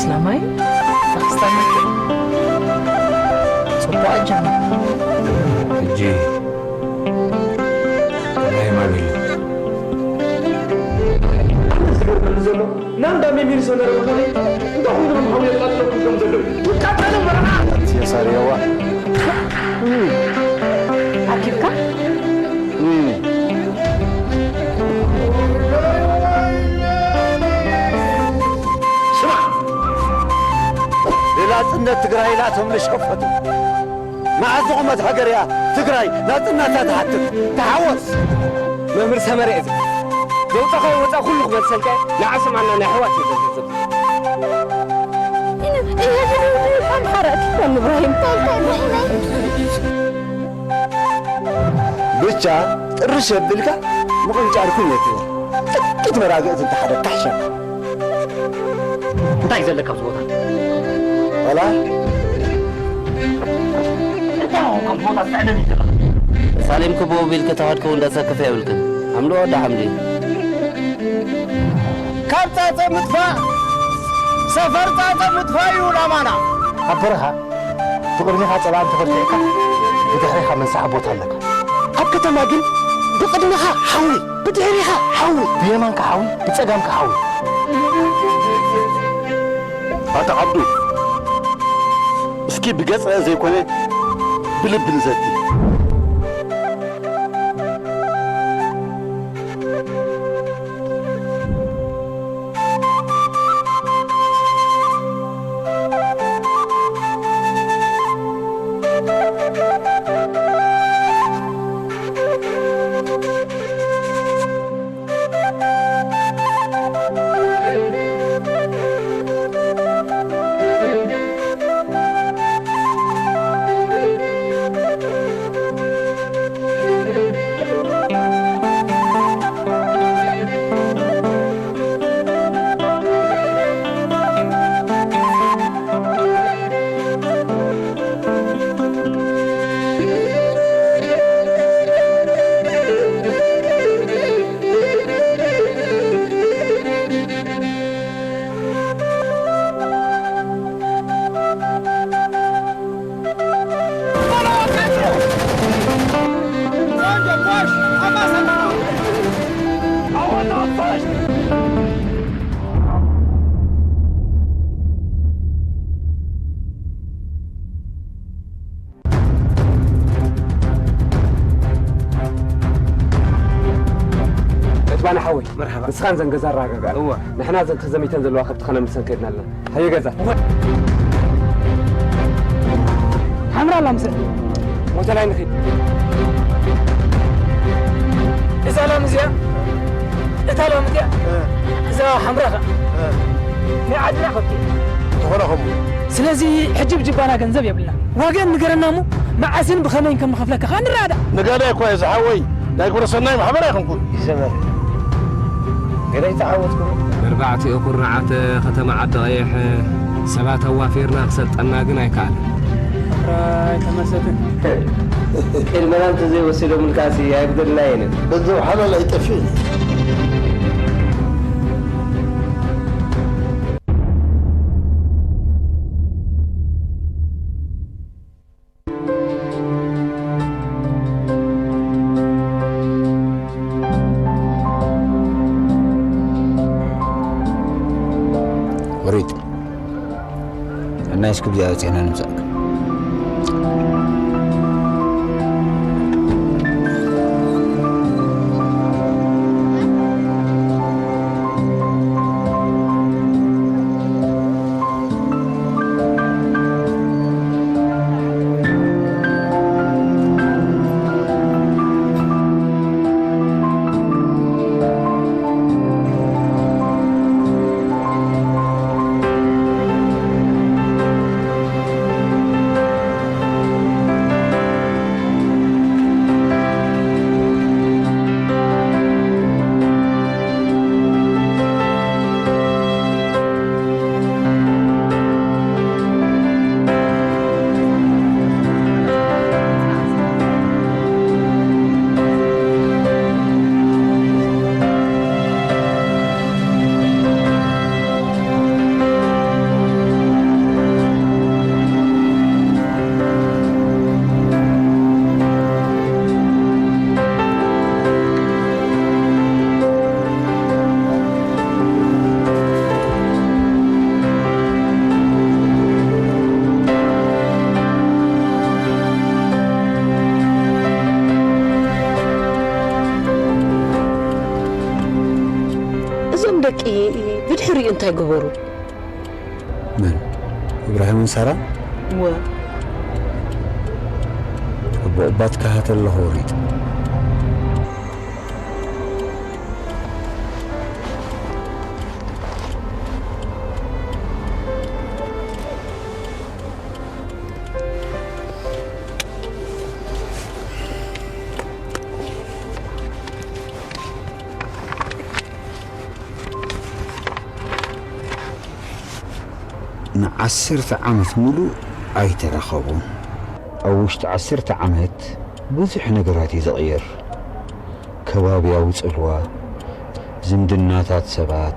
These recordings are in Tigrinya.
እስላማይ፣ ፓኪስታን፣ ጽቡቕ ኣጀማምራ። ሕጂ ናይ ማበል ዝገርመኒ ዘሎ ናንዳ ሜሚር ሰነረ ምዃነይ እንታይ ኮይኑ ምሃው የቃጥለኩም ከም ዘለዉ ይቃጠሉ መርዓ። የሳርየዋ። ኣኪብካ? ስማ፣ ንናጽነት ትግራይ ኢላቶም ዝሸፈቱ። መዓዝ ዝቖመት ሃገር እያ ትግራይ ናጽነታ ትሓትት? ተሓወስ። መምህር ሰመረ እዚ ዘውጻኻዮ ወጻ ኩሉ ክመልሰልካ እየ። ንዓ ስማና ናይ ኣሕዋት እዩ ዘዘዘብ። أمحرقت إبراهيم. ብቻ ጥርሽ ኣቢልካ ምቕንጫር ኩን የትብል። ጥቂት መራግእቲ እንተሓደ ካሕሻ። እንታይ እዩ ዘለካ ኣብዚ ቦታ? ዋላ እንታይ ኾንካ ኣብዚ ቦታ ትስዕመኒ ዘለኻ? ሳሌም ክበቡ ኢልክ ተኸድክዎ እንዳሰክፍ የብልክን። ሓምዶ ወዲ ሓምዲ። ካብ ጻጸ ምጥፋእ፣ ሰፈር ጻጸ ምጥፋእ እዩ ዕላማና። ኣብ በረኻ ብቕድሚኻ ጸላኢ እንተኾርቲዕካ፣ ብድሕሪኻ መንሳሒ ቦታ ኣለካ። ኣብ ከተማ ግን ብቕድሚኻ ሓዊ፣ ብድሕሪኻ ሓዊ። ብየማንካ ሓዊ፣ ብጸጋምካ ሓዊ። ኣታ ዓብዱ፣ እስኪ ብገጽ ዘይኮነ ብልቢ ንዘቲ። ዕትባና ሓወይ፣ መርሓባ። ንስኻን ዘን ገዛ ኣረጋግኣ። እወ። ንሕና ዘን ተዘሚተን ዘለዋ ከብቲ ከነምልሰን ከይድና ኣለና። ሃየ ገዛ። ሓምራ ኣላ ምስል። ሞተላይ ንኺድ። እዛ ላም እዚኣ፣ እታ ላም እዚኣ፣ እ። እዛ ሓምራ ኸ? እ። ናይ ዓድና ከብቲ። ዝኾነ ኸምኡ። ስለዚ ሕጂ ብጅባና ገንዘብ የብልና። ዋገን ንገረና እሞ፣ መዓስን ብኸመይን ከም ንኸፍለካ ኸኣ ንረዳዳእ። ነጋዳይ እኳ እየ ዝሓወይ፣ ናይ ግብረ ሰናይ ማሕበር ኣይኮንኩን። ይሰመር። ገለ ይተዓወትኩም። በርባዕቲኡ ኩርናዓት ከተማ ዓዲ ቀይሕ ሰባት ኣዋፊርና ክሰልጠና ግን ኣይከኣለን። ራይ ተመሰጥን። ቅድመና እንተዘይወሲዶምልካሲ ኣይጉደልናየንን። ገንዘብ ሓላል ኣይጠፍእን። ወሪድ። እናይ እስክብ ዚኣ ዜና ንምጻእ። ግበሩ። መን? ኢብራሂምን ሳራን? እወ። ኣቦ ኣባትካ ሃተ ኣለኹ ወሪጡ። ንዓሰርተ ዓመት ሙሉእ ኣይተራኸቡን። ኣብ ውሽጢ ዓሰርተ ዓመት ብዙሕ ነገራት እዩ ዝቕየር። ከባብያዊ ጽልዋ፣ ዝምድናታት ሰባት፣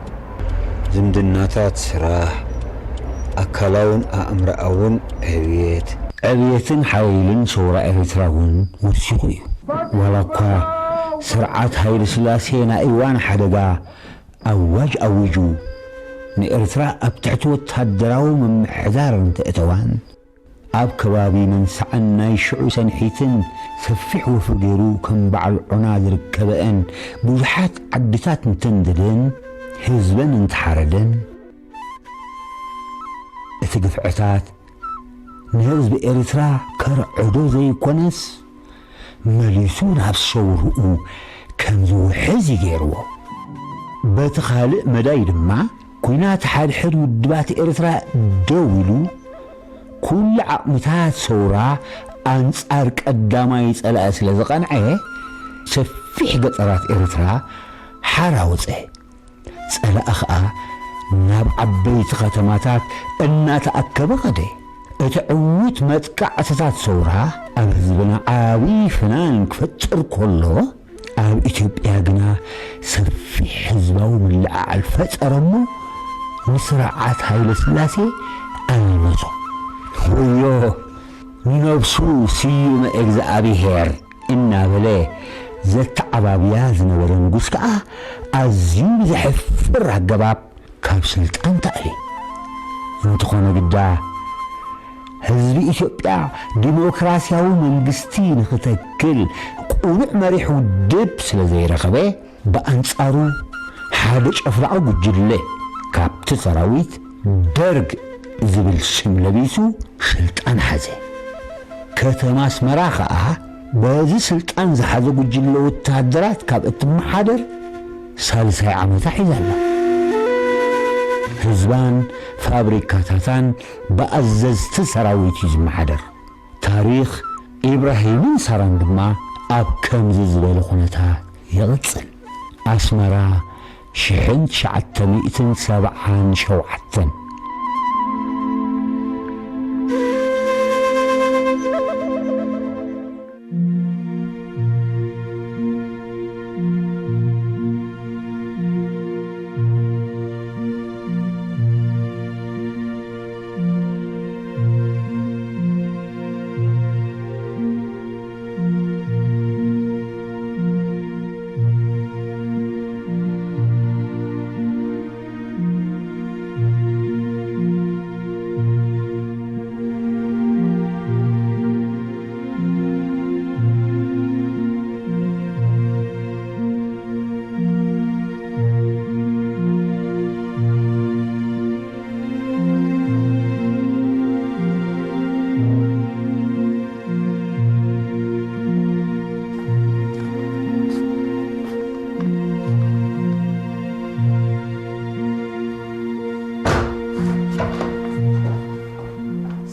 ዝምድናታት ስራሕ፣ ኣካላውን ኣእምሮኣውን ዕብየት። ዕብየትን ሓይልን ሰውራ ኤርትራ እውን ወሲኹ እዩ። ዋላ እኳ ስርዓት ሃይለ ስላሴ ናይ እዋን ሓደጋ ኣዋጅ ኣዊጁ ንኤርትራ ኣብ ትሕቲ ወታደራዊ ምምሕዳር እንተእተዋን፣ ኣብ ከባቢ መንሳዕን ናይ ሽዑ ሰንሒትን ሰፊሕ ወፍሪ ገይሩ ከም በዓል ዑና ዝርከበአን ብዙሓት ዓድታት እንተንደደን ህዝበን እንተሓረደን፣ እቲ ግፍዕታት ንህዝቢ ኤርትራ ከርዕዶ ዘይኮነስ፣ መሊሱ ናብ ሰውርኡ ከም ዝውሕዝ እዩ ገይርዎ። በቲ ካልእ መዳይ ድማ፣ ኲናት ሓድሕድ ውድባት ኤርትራ ደው ኢሉ፣ ኩሉ ዓቕምታት ሰውራ ኣንጻር ቀዳማይ ጸላኢ ስለ ዝቐንዐ፣ ሰፊሕ ገጠራት ኤርትራ ሓራ ወጸ። ጸላኢ ኸኣ ናብ ዓበይቲ ከተማታት እናተኣከበ ኸደ። እቲ ዕዉት መጥቃዕትታት ሰውራ ኣብ ህዝብና ዓቢ ፍናን ክፈጥር ከሎ፣ ኣብ ኢትዮጵያ ግና ሰፊሕ ህዝባዊ ምልዕዓል ፈጠረ እሞ፣ ንስርዓት ሃይለ ስላሴ ኣልመሶ። ወዮ ንነብሱ ስዩመ እግዚኣብሄር እናበለ ዘተዓባብያ ዝነበረ ንጉስ ከኣ ኣዝዩ ብዘሕፍር ኣገባብ ካብ ስልጣን ተኣልዩ። እንተኾነ ግዳ፣ ህዝቢ ኢትዮጵያ ዲሞክራስያዊ መንግስቲ ንኽተክል ቅኑዕ መሪሕ ውድብ ስለ ዘይረኸበ፣ ብኣንጻሩ ሓደ ጨፍላቒ ጉጅለ ካብቲ ሰራዊት ደርግ ዝብል ሽም ለቢሱ ስልጣን ሓዘ። ከተማ ኣስመራ ኸኣ በዚ ስልጣን ዝሓዘ ጉጅለ ወተሃደራት ካብ እትመሓደር ሳልሳይ ዓመታ ሒዛ ኣላ። ህዝባን ፋብሪካታታን ብኣዘዝቲ ሰራዊት እዩ ዝመሓደር። ታሪኽ ኢብራሂምን ሳራን ድማ ኣብ ከምዚ ዝበለ ኩነታት ይቕጽል። ኣስመራ ሽሕን ትሽዓተ ሚእትን ሰብዓን ሸውዓተን።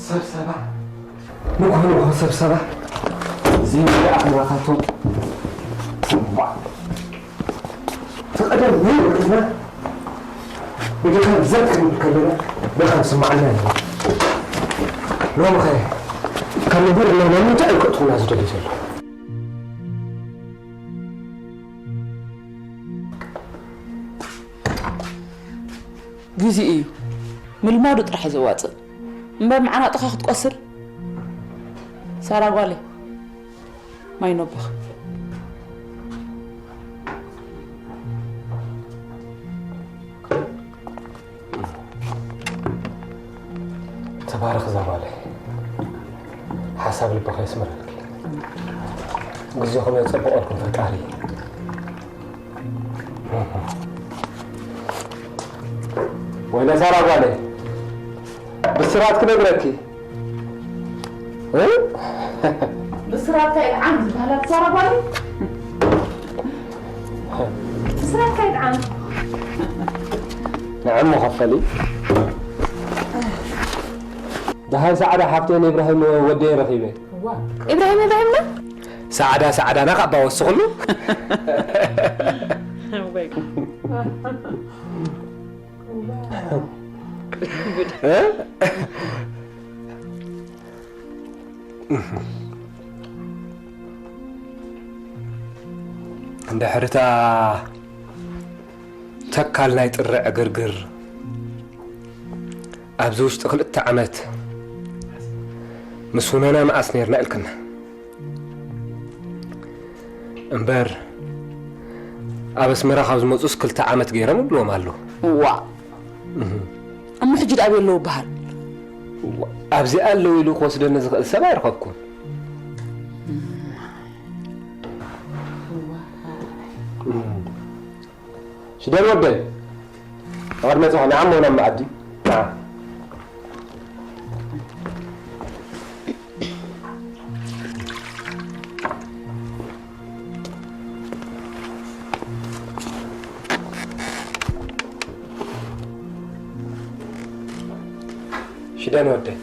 ሰብሰባ ንግሆ ንግሆ ሰብሰባ ዘይወደ ኣኽላኻቶም ትቐደም ወይ ወዲና ብድኻም ዘት ክንብል ከለና ብርሃን ስማዓና እዩ። ሎሚ ኸ ካብ ንቡር እናመኑ እንታይ እዩ ከእትኹና ዝደሊ ዘሎ? ግዜ እዩ ምልማዱ ጥራሕ እዩ ዘዋፅእ እምበር መዓናጥኻ ክትቆስል። ሳራ ጓለይ ማይ ኖበኽ። ተባረኽ እዛ ጓለይ፣ ሓሳብ ልብኻ የስምረልኪ። ግዜኹም የጸብቐልኩም ፈጣሪ። ወይለ ሳራ ጓለይ፣ ብስራት ክነግረኪ። እ? ብስራት እንታይ ይልዓል ዝበሃላ ሳራ ጓለይ? ብስራት እንታይ ይልዓል? ንዕሙ ኸፈሊ። ደሃይ ሰዓዳ ሓፍተይ ንኢብራሂም ወደይ ረኺበ። እዋ። ኢብራሂም፣ ኢብራሂምና? ሰዓዳ፣ ሰዓዳ፣ ናኻ ኣባ ወስኽሉ? ወይ። እ? እንድሕር እታ ተካል ናይ ጥሪ ዕግርግር ኣብዚ ውሽጢ ክልተ ዓመት ምስ ውነና መኣስ ነርና ኢልክና። እምበር ኣብ ኣስመራ ካብ ዝመጹስ ክልተ ዓመት ገይሮም ይብልዎም ኣለዉ። እዋ። እህ። እሞ ሕጂ ደኣ ኣበይ ኣለዉ በሃል? እዋ፣ ኣብዚኣ ኣለዉ ኢሉ ክወስደኒ ዝኽእል ሰብ ኣይረኸብኩን። ሽደን ወደይ፣ ኣቐድመ ጽሖ ንዓሞ ናብ መኣዲ። ንዓ። ሽደን ወደይ፣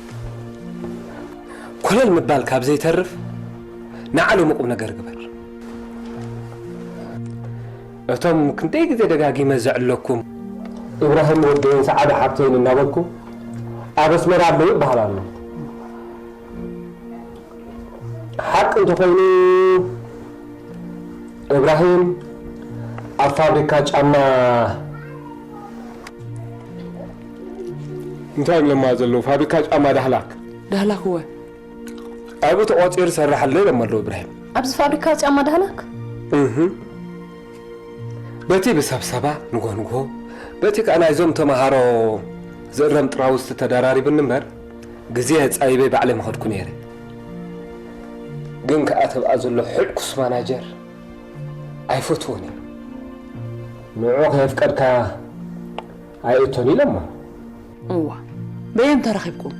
ኮለል ምባል ካብ ዘይተርፍ ንዓሎም ቁም ነገር ግበር። እቶም ክንደይ ግዜ ደጋጊመ ዘዕለኩም፣ ኢብራሂም ወደይን ሰዓዳ ሓብተይን እናበልኩ ኣብ ኣስመራ ኣለዉ ይበሃል ኣሎ። ሓቂ እንተኾይኑ፣ እብራሂም ኣብ ፋብሪካ ጫማ እንታይ ይብለማ ዘለዉ? ፋብሪካ ጫማ ዳህላክ። ዳህላክ እወ። ኣብኡ ተቖጺሩ ይሰርሕ ኣሎ ኢሎም ኣለዉ እብራሂም። ኣብዚ ፋብሪካ ጫማ ዳህላክ? እህ። በቲ ብሰብሰባ ንጎ ንጎ፣ በቲ ከኣ ናይዞም ተመሃሮ ዝእረም ጥራውዝቲ ተደራሪቡኒ እምበር፣ ግዜ ጻይበይ ባዕለይ ምኸድኩ ነይረ። ግን ከኣ ተብኣ ዘሎ ሕልኩስ ማናጀር ኣይፈትዎን እየ። ንዑ ከየፍቀድካ ኣይእቶን ኢሎሞ። እዋ፣ በየን ተራኺብኩም?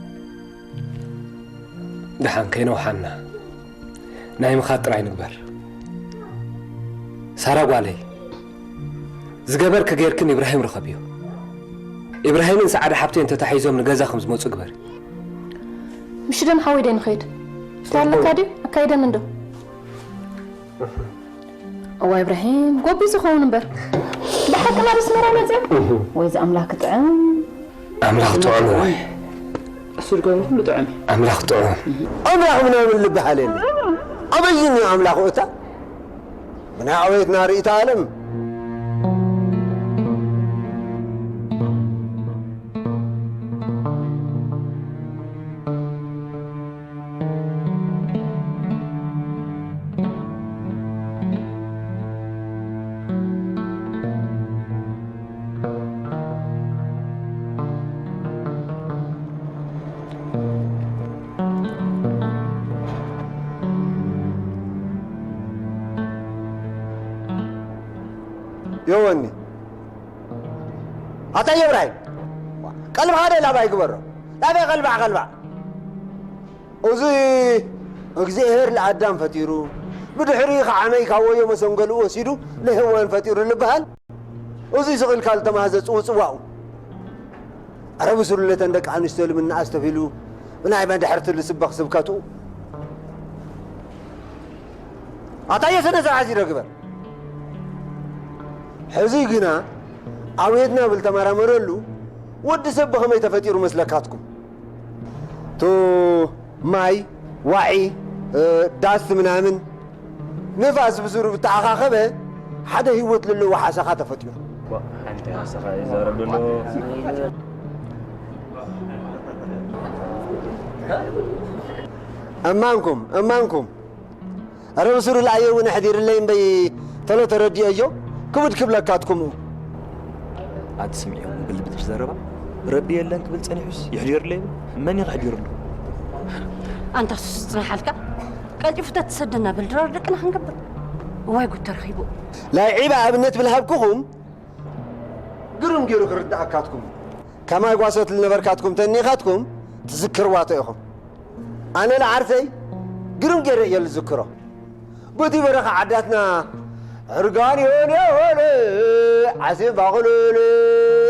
ደሓን ከይነውሓና ናይ ምኻድ ጥራይ ንግበር። ሳራ ጓለይ፣ ዝገበርኪ ጌርክን ኢብራሂም ርኸብዮ። ኢብራሂምን ሰዓዳ ሓብተይን ተታሒዞም ንገዛ ከም ዝመጹ ግበሪ። ምሽ ደን ሓወይ ደይ ንኸይድ። እንታይ ኣለካ ድዩ? ኣካይደን እንዶ። እዋ ኢብራሂም፣ ጎቢዙ ኸውን እምበር። ብሓቂ ናብ ኣስመራ መጺኦም? እህ። ወይ ዝኣምላኽ ክጥዕም። ኣምላኽ ጥዑም ወይ። እሱ ድገሙ ኩሉ ጥዑም እዩ። ኣምላኽ ጥዑም። ኣምላኽ ምናምን ልበሃል የለን። ኣበይን እዩ ኣምላኽ እታ? ብናይ ኣቤትና ርእይታ ዓለም። ዮወኒ፣ ኣታ የብራሂም፣ ቀልብኻ ደ ላባይ ግበሮ። ላባይ ቀልባዕ ቀልባዕ። እዚ እግዚኣብሔር ለኣዳም ፈጢሩ፣ ብድሕሪ ከዓመይ ካብ ወዮ መሰንገሉ ወሲዱ ለሄዋን ፈጢሩ ልበሃል። እዚ ስቕ ኢልካ ልተማህዘ ጽውጽዋኡ። ኣረ ብስሩ ለተን ደቂ ኣንስትዮ ልምንኣስ ተፊሉ ብናይ መድሕርቲ ልስበኽ ስብከቱ። ኣታዮ ስነ ስርዓት ይረግበር። ሕዚ ግና ኣብ የድና ብል ተመራመረሉ። ወዲ ሰብ ብኸመይ ተፈጢሩ መስለካትኩም? ቱ ማይ፣ ዋዒ፣ እ፣ ዳስ ምናምን፣ ንፋስ ብስሩ ብተኣኻኸበ ሓደ ህይወት ለለዎ ሓሰኻ ተፈጢሩ። ሓንቲ ሓሰኻ ይዛረብ ዘሎ። እማንኩም፣ እማንኩም። ኣረ ብስሩ ለኣየ እውን ኣሕዲርለይ እምበይ ተሎ ተረዲኦዮ ክብድ ክብለካትኩም። ኣቲ ስምዒ ግልብጥ ዘረባ ረቢ የለን ክብል ጸኒሑስ ይሕዲርለይ ይብል። መን እዩ ክሕዲርሉ? ኣንታ ሱስ ጽናሓልካ ቀልጢፉ ተትሰደና በል ድራር ደቅና ክንገብር። እዋይ ጉድ ተረኺቡ። ናይ ዒባ ኣብነት ብል ሃብኩኹም ግርም ገይሩ ክርድኣካትኩም። ከማይ ጓሶት ዝነበርካትኩም ተኒኻትኩም ትዝክርዋቶ ኢኹም። ኣነ ንዓርሰይ ግርም ገይረ እየ ዝዝክሮ። በቲ በረኻ ዓዳትና ዕርጋን የሆነ የሆነ ዓስብ ባቕሉል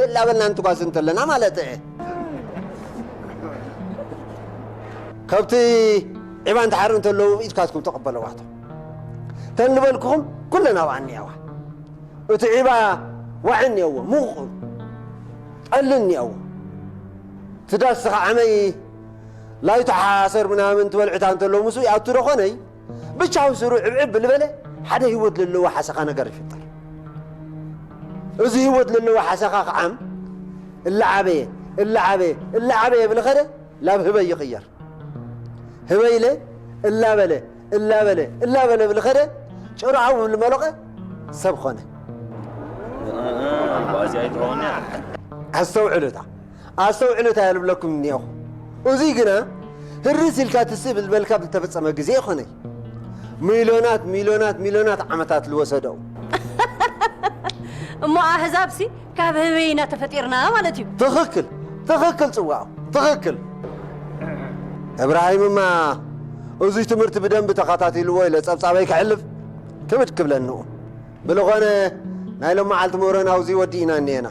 እናበልና እንትጓዝ እንተለና ማለት እየ። ከብቲ ዒባ እንትሓርእ እንተለዉ ኢድካትኩም ተቐበለዋቶ። ተን ዝበልኩኹም ኩለን ኣብኣ እኒኣዋ። እቲ ዒባ ዋዒ እኒአዎ፣ ሙቕ ጠሊ እኒአዎ። እቲ ዳስ ኸዓመይ ላይቶ ሓሰር ምናምን ትበልዕታ እንተሎ ምስኡ ይኣቱ ዶ ኾነይ? ብቻው ስሩ ዕብዕብ ልበለ ሓደ ህይወት ለለዎ ሓሰኻ ነገር ይፍጠር። እዚ ህይወት ለለዎ ሓሰኻ ኸዓም እላዓበየ፣ እላዓበየ፣ እላዓበየ ብልኸደ ላብ ህበይ ይቕየር። ህበይ ኢለ እላበለ፣ እላበለ፣ እላበለ ብልኸደ ጭርዓው ብልመለቐ ሰብ ኾነ። ባዚ ኣይትኸውን እያ። ኣስተውዕሉ እታ፣ ኣስተውዕሉ እታ እየ ልብለኩም እኒኦኹ። እዙይ ግና ህርስ ኢልካ ትስእ ብልበልካ ብልተፈጸመ ግዜ ይኾነይ። ሚልዮናት፣ ሚልዮናት፣ ሚልዮናት ዓመታት ልወሰደው። እሞ ኣህዛብሲ ካብ ህበይ ኢና ተፈጢርና ማለት እዩ። ትኽክል፣ ትኽክል ጽዋኡ፣ ትኽክል። እብራሂምማ እዙይ ትምህርቲ ብደንቢ ተኸታቲልዎ ኢለ ጸብጻበይ ከሕልፍ ክብድ ክብለንኡ። ብልኾነ ናይ ሎመዓልቲ ምህሮና ኣብዚ ወዲእና እኒኤና።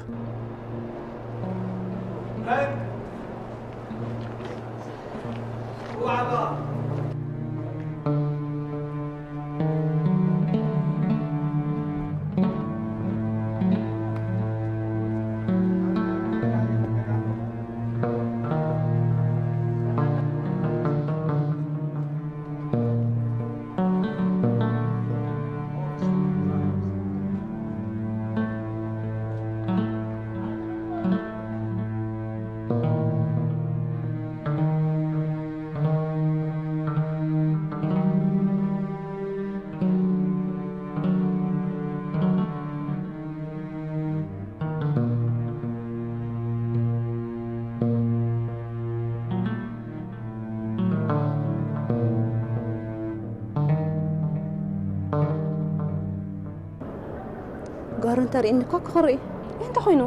ጓሩ እንተርእየኒ እኳ ክኽርኢ። እንታይ ኮይኑ?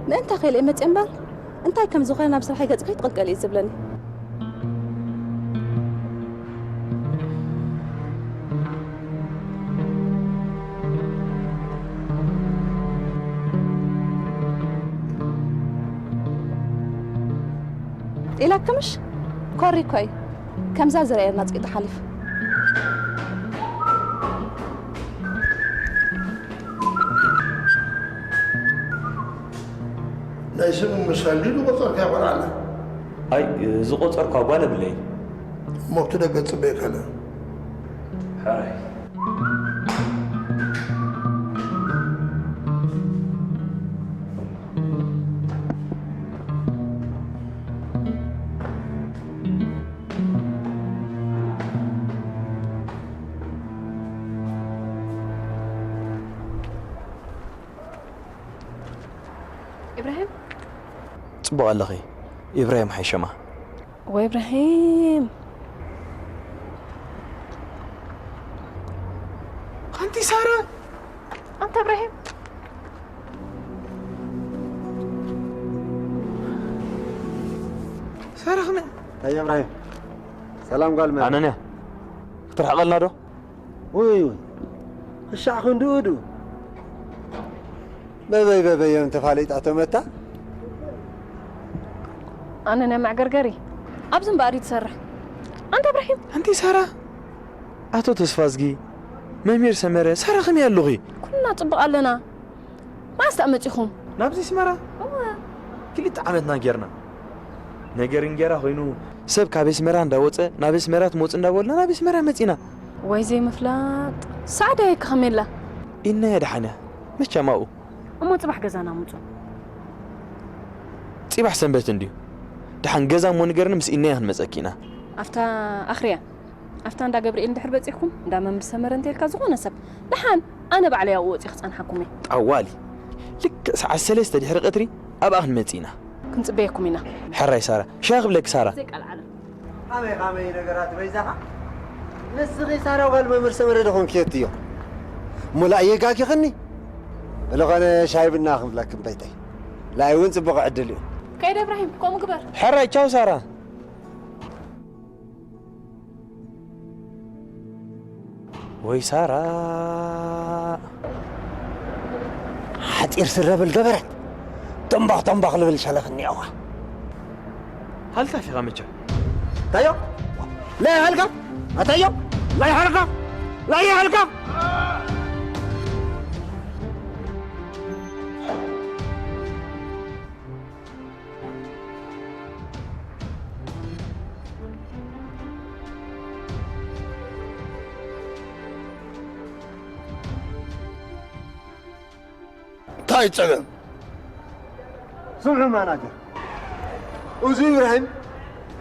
ምእንታ ከይለ መፅእ እምበር፣ እንታይ ከም ዝኾነ ናብ ስራሕ ገጽ ከይትቕልቀል እዩ ዝብለኒ። ኢላክምሽ ኮሪ እኮ እዩ። ከምዛ ዝረኣየና ጽቂጡ ሓሊፉ። ናይ ስም ምሳል ድዩ ዝቆጸርካዮ ቆልዓ ኣላ? ኣይ፣ ዝቆጸርኳ ጓል የብለይን። እሞ ኣብቲ ደገ ጽበየካ ኣለ። ሕራይ። ኢብራሂም? ጽቡቕ ኣለኺ። ኢብራሂም ሓይሸማ። ወኢብራሂም። ኣንቲ ሳራ! ኣንታ እብራሂም። ሳራ ኸመይ? ኣይ እብራሂም። ሰላም ጓል መን? ኣነንያ። ክትርሕቐልና ዶ? ውይ፣ ውይ። ክሻዕ ክንድኡ ድኡ። በበይ በበይ እዮም ተፋሊጣቶም እታ? ኣነንያ መዕገርገሪ። ኣብዚ እምበኣር እዩ ትሰርሕ። ኣንታ እብራሂም። ኣንቲ ሳራ። ኣቶ ተስፋዝጊ፣ መምህር ሰመረ፣ ሳራ ከመይ ኣለኺ? ኩልና ጽቡቕ ኣለና። መዓስ ደኣ መጺኹም? ናብዚ ኣስመራ? እወ። ክልተ ዓመትና ጌርና። ነገር እንጌራ ኮይኑ፣ ሰብ ካብ ኣስመራ እንዳወጸ፣ ናብ ኣስመራ ትመጹ እንዳበልና፣ ናብ ኣስመራ መጺና። ወይ ዘይምፍላጥ። ሳዕዳ እየ ከኸሜላ። ኢናያ ደሓንያ። መቸም ኣብኡ። እሞ ጽባሕ ገዛና ምጹ። ጽባሕ ሰንበት እንድዩ። ደሓን ገዛ እሞ ንገርኒ፣ ምስ ኢናያ ክንመጸኪ ኢና። ኣብታ ኣኽርያ። ኣብታ እንዳ ገብርኤል እንድሕር በጺሕኩም፣ እንዳ መምህር ሰመረ እንተልካ ዝኾነ ሰብ፣ ደሓን ኣነ ባዕለይ ኣብኡ ወጺኤ ክጸንሓኩም እየ። ጠዋሊ። ልክዕ ሰዓት ሰለስተ ድሕሪ ቀትሪ ኣብኣ ክንመጽእ ኢና። ክንጽበየኩም ኢና። ሕራይ ሳራ። ሻሂ ክብለኪ ሳራ። ዘይቃል ዓለም። ኣበይ ኻመይ ነገራት በይዛኻ? ንስኺ ሳራ ጓል መምህር ሰመረ ዶ ኾንኪ የትዮ? እሞ ላእ የጋጊኽኒ? ብልኾነ ሻሂ ቡና ክንብለኪ እምበይተይ። ላእ እውን ጽቡቕ ዕድል እዩ። ከይደ እብራሂም፣ ከምኡ ግበር። ሕራይ፣ ቻው ሳራ። ወይ ሳራ፣ ሓጺር ስረ ብል ገበረት፣ ተምባኽ ተምባኽ ልብል ሸለኽ እኒአዋ። ሃልካ ፊኻ መቸም። ታዮ፣ ላይ ሃልካ፣ ኣታዮ፣ ላይ ሃልካ፣ ላይ ሃልካ። እንታይ ጸገም? ስምዑ ማናጀር፣ እዚ ኢብራሂም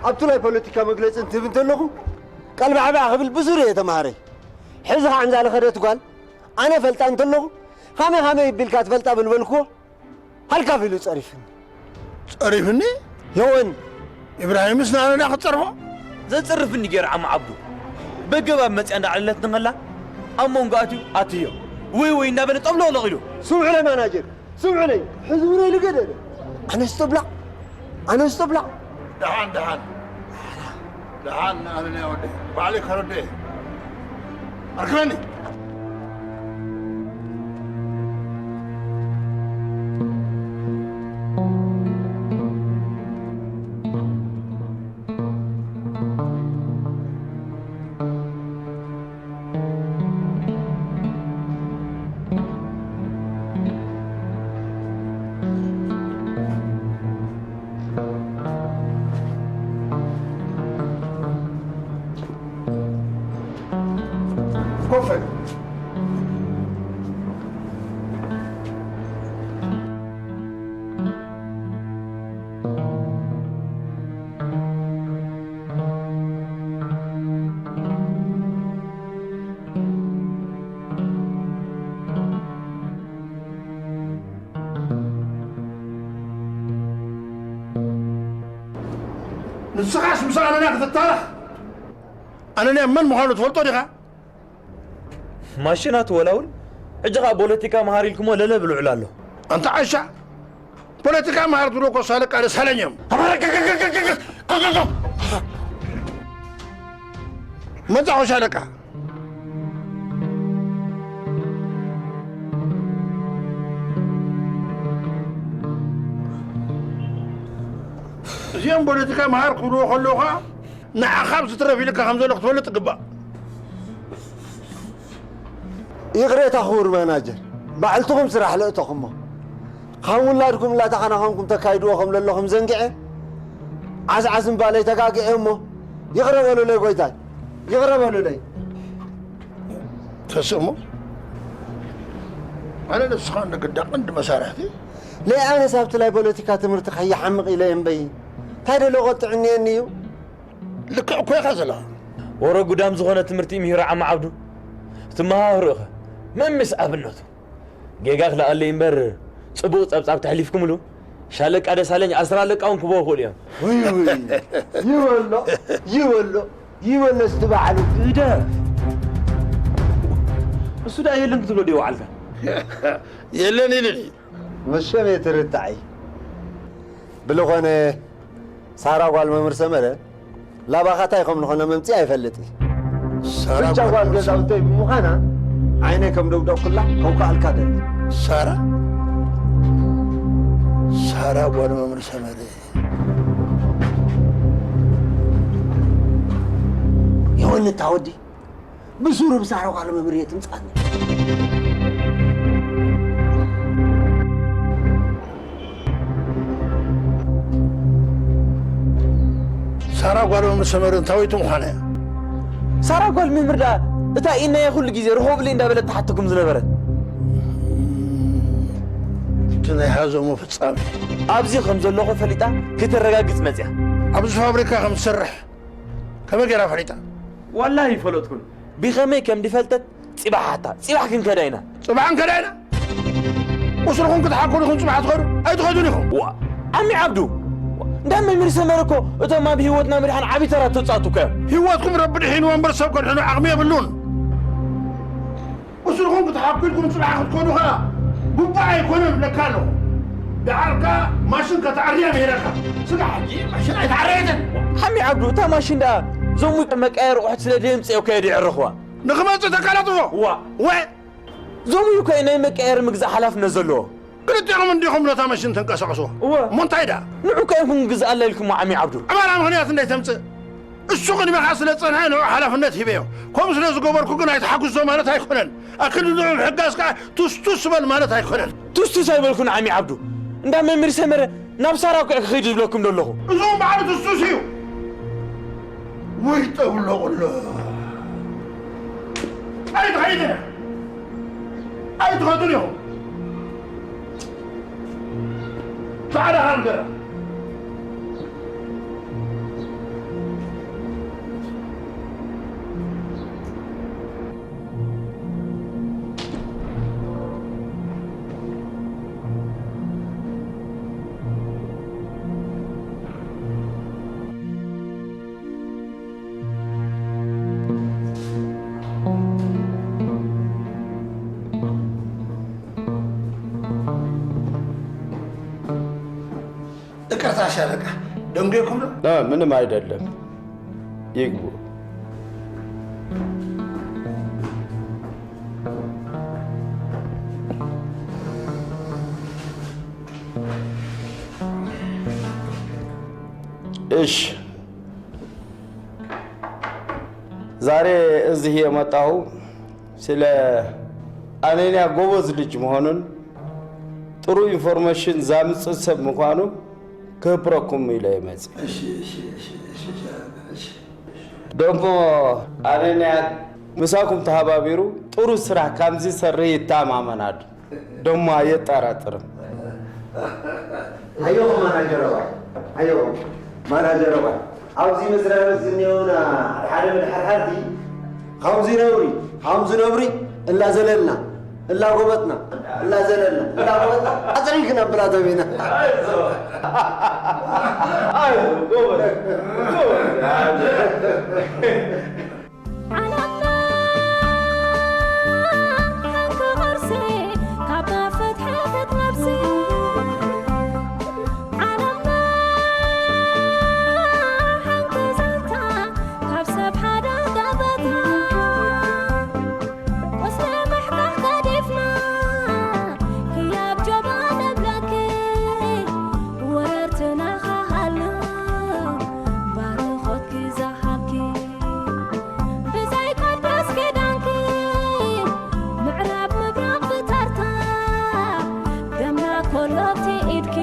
ኣብቲ ናይ ፖለቲካ መግለጺ እንትህብ እንተለኹ፣ ቀልባዕባዕ ክብል ብዙር እየ ተማሃረይ። ሕዚ ኸዓ እንዛ ለኸደት ጓል፣ ኣነ ፈልጣ እንተለኹ፣ ኻመይ ኻመይ ቢልካ ትፈልጣ ብል በልክዎ፣ ሃልካፍ ኢሉ ጸሪፍኒ። ጸሪፍኒ? የወን። ኢብራሂምስ ንኣነ ድኣ ክትጸርፎ? ዘጽርፍኒ ገይሩ ዓሚ ዓብዱ። በገባብ መጽያ እንዳዕለለትኒ ኸላ፣ ኣብ መንጎ ኣትዩ ኣትዮ። ወይ ወይ እንዳበለ ጠብሎቕሎቕ ኢሉ። ስምዑለይ ማናጀር፣ ስምዑለይ። ሕዚ እውን ኢሉ ገደለ። ኣነስ ተብላዕ፣ ኣነስ ተብላዕ። ደሓን፣ ደሓን። ደሓን፣ ኣነ ናይ ወደይ። ባዕለይ ከረድኦ እየ። ኣርክበኒ። ኮፍ በል። ንስኻስ ምስ ኣነና ክትታረኽ? ኣነንያ መን ምዃኑ ትፈልጦ ዲኻ? ማሽናት ወላ እውን ሕጂ ኸኣ ፖለቲካ መሃር ኢልኩሞ ለለ ብልዑል ኣሎ። ኣንታ ዓሻ፣ ፖለቲካ መሃር ትብሎ እኮ ሳለቃ ደሳለኝ እዮም። መጻ እኮ ሻለቃ። እዚኦም ፖለቲካ መሃር ክብልዎ ከለዉ ኸኣ ንዓኻ ኣብ ዝትረፍ ኢልካ ከም ዘሎ ክትፈልጥ ይግባእ። ይቕሬታ ክቡር ማናጀር፣ ባዕልትኹም ስራሕ ለእተኹሞ። ካብ ውላድኩም እናተኸናኸንኩም ተካይድዎ ከም ለለኹም ዘንጊዐ፣ ዓስዓስ እምባለይ ተጋጊዐ እሞ፣ ይቕረ በሉለይ ጎይታይ፣ ይቕረ በሉለይ። ተስእሞ፣ ኣነ ንስኻ እንደ ግዳ ቀንዲ መሳርሕቲ። ለይ ኣነስ ኣብቲ ናይ ፖለቲካ ትምህርቲ ከይሓምቕ ኢለ እየ እምበይ፣ እንታይ ደሎ ቆጥዕኒ እየ እዩ። ልክዕ እኮ ኢኻ ዘለኻ። ወረ ጉዳም ዝኾነ ትምህርቲ ምሂሩ ዓሚ ዓብዱ። እቲ መሃህርኡኸ መምስ ኣብነቱ። ጌጋ ክለኣለይ እምበር ጽቡቕ ጸብጻብ ተሕሊፍኩምሉ። ሻለቃ ደሳለኝ ኣስር ኣለቃ እውን ክበው ይኽእሉ እዮም። ውይ፣ ውይ፣ ይበሎ፣ ይበሎ፣ ይበሎ እስቲ በዓሉ። እደ-፣ እሱ ደኣ የለን ክትብሎ ድዮ ወዓልካ? የለን ኢሉኒ። መሸም እየ ትርታዒ። ብልኾነ ሳራ ጓል መምህር ሰመረ ላባኻ ታይ ከም ዝኾነ መምጽኢ ኣይፈልጥ። ሳራ ብቻ ጓል ጓል መምህር ገዛውተይ ብምዃና ዓይነይ ከም ደውደቕኩላ ከውካኣልካ ደሊ። ሳራ? ሳራ ጓል መምህር ሰመረ። ይኸውልህ እታ ወዲ ብሱሩ ብሳዕሪ ጓል መምህር እየ ትምጻኒ። ሳራ ጓል መምህር ሰመረ እንታወይቲ ምዃና እያ። ሳራ ጓል መምህር ደኣ እታ ኢናየ ኩሉ ግዜ ርኸቡለይ እንዳበለት ትሓተኩም ዝነበረት። እቲ ናይ ሃዘሞ ፍጻሜ። ኣብዚ ከም ዘለኹ ፈሊጣ ከተረጋግጽ መጽያ። ኣብዚ ፋብሪካ ከም ትሰርሕ ከመይ ገይራ ፈሊጣ? ዋላሂ ይፈለጥኩን። ብኸመይ ከም ድፈልጠት ጽባሕ ሓታ፣ ጽባሕ ክንከዳ ኢና። ጽባሕ ክንከዳ ኢና? ቁስልኹም ክትሓኩ ዲኹም ጽባሕ ትኸዱ? ኣይትኸዱን ኢኹም። ዋ፣ ዓሚ ዓብዱ፣ እንዳ መምህር ሰመረ እኮ እቶም ኣብ ህይወትና ምድሓን ዓቢ ተራ ተጻወቱ እኮ እዮም። ህይወትኩም ረቢ ድሒንዎ እምበር ሰብ ከድሕኖ ዓቕሚ የብሉን። ቁስልኹም ክትሓኩ ኢልኩም ጽባሕ ክትከዱ ኸኣ ግቡእ ኣይኮነን እብለካ ኣለኹ። ደሓርካ ማሽን ከተዕርያ ምሂረካ። ስጋ ሕጂ ማሽን ኣይተዓረየትን። ሓሚ ዓብዱ፣ እታ ማሽን ደኣ ዞም መቀየር ኣቑሑት ስለ ደየምጽእዮ ከየደ ይዕርኽዋ። ንኽመጽእ ተቃላጥፎ። እዋ። ወ- ዞም እዩ ከ ናይ መቀየር ምግዛእ ሓላፍነት ዘለዎ። ክልቲኦም እንዲኹም ነታ መሽን ተንቀሳቕስዎ። እወ። እሞ እንታይ ደኣ? ንዑ ከ ኢኹም ግዝኣላ ኢልኩሞ ዓሚ ዓብዱ። ዕባራ ምኽንያት እንደ ተምጽእ። እሱ ቅድሚኻ ስለ ጸንሐ ንዑ ሓላፍነት ሂበዮ። ከምኡ ስለ ዝገበርኩ ግን ኣይትሓግዞ ማለት ኣይኮነን። ኣክል ንዑ ምሕጋዝ ከኣ ቱስቱስ በል ማለት ኣይኮነን። ቱስቱስ ኣይበልኩን ዓሚ ዓብዱ። እንዳ መምህር ሰመረ ናብ ሳራ እኮ እየ ክኸይድ ዝብለኩም ዘለኹ። እዞም በዓል ቱስቱስ እዩ። ወይ ጠብሎ ቁሎ። ኣይትኸይድን እያ። ኣይትኸዱን ኢኹም። ጻዕዳ ሃልገ። ይቅርታ ሻለቃ፣ ደንጌኩም ነው? እ፣ ምንም አይደለም። ይግቡ። እሺ፣ ዛሬ እዚህ የመጣሁ ስለ አነንያ ጎበዝ ልጅ መሆኑን ጥሩ ኢንፎርሜሽን ዛምጽእ ሰብ ምዃኑ ክህብረኩም ኢለ ይመጽእ። እሺ፣ እሺ፣ እሺ፣ እሺ፣ እሺ። ደሞ አነንያ ምሳኩም ተሃባቢሩ ጥሩ ስራሕ ከም ዝሰርህ ይተማመናሉ። ደሞ አየጠራጥርም። ኣየኹም ማናጀር ኣባይ፣ ኣየኹም ማናጀር ኣባይ። ኣብዚ መስሪያ ቤት ዝኒኦና ሓደ ሓደ መድሓርሓርቲ፣ ከምዚ ነብሪ፣ ከምዚ ነብሪ፣ እላዘለልና፣ እላጎበጥና፣ እላዘለልና፣ እላጎበጥና፣ ኣጽሪግና ብላ ተቤና። ኣይዞ፣ ኣይዞ፣ ጎበዝ፣ ጎበዝ። ዓለምና ሓንቲ ቅርሲ፣ ካብ ፍትሒ ክትነብሲ። ዓለምና ሓንቲ ዛንታ፣ ካብ ሰብ ሓደ ገበታ። ቁስሊ ምሕቃቕ ገዲፍና፣ ህያብ ጀብሃ ንብለኪ። ወረርትና ኸሃሉ፣ ባርኾትኪ ዝሃብኪ። ብዘይ ቅዱስ ኪዳንኪ፣ ምዕራብ ምብራቕ ብተርታ፣ ደምና ኮሎ ኣብቲ ኢድኪ፣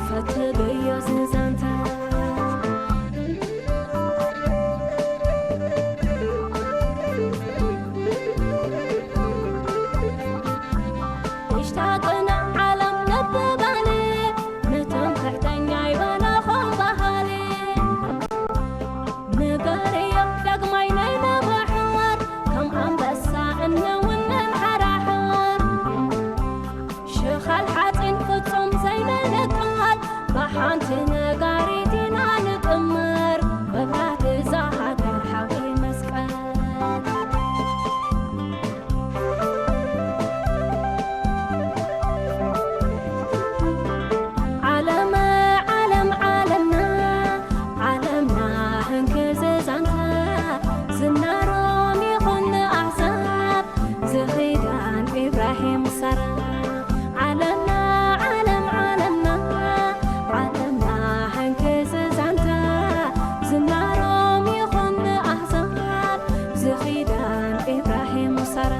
ፈትልዮ ዝዛንታ። እሽታ ቅነ ዓለም ነብባሊ፣ ንትምክሕተኛ ይበለኹም በሃሊ። ንገርዮ ዳግማይ ናይ ንምሕዋር፣ ከም ኣንበሳ እንውንን ሓራሕዋር። ሽኻል ሓፂን ፍጹም ዘይምንቃል፣ ብሓንቲ ነጋሪት ኢና ንጥመር፣ መብራት እዛ ሃገር ሓዊ መስቀል። ዓለም፣ ዓለም፣ ዓለምና፣ ዓለምና ህንክዚ ዛንታ፣ ዝናሮም ይኹን ንኣሕዛብ፣ ዝኺዳን ኢብራሂም ሳራ። ዓለምና፣ ዓለም፣ ዓለምና፣ ዓለምና ህንክዚ ዛንታ፣ ዝናሮም ይኹን ንኣሕዛብ፣ ዝኺዳን ኢብራሂም ሳራ።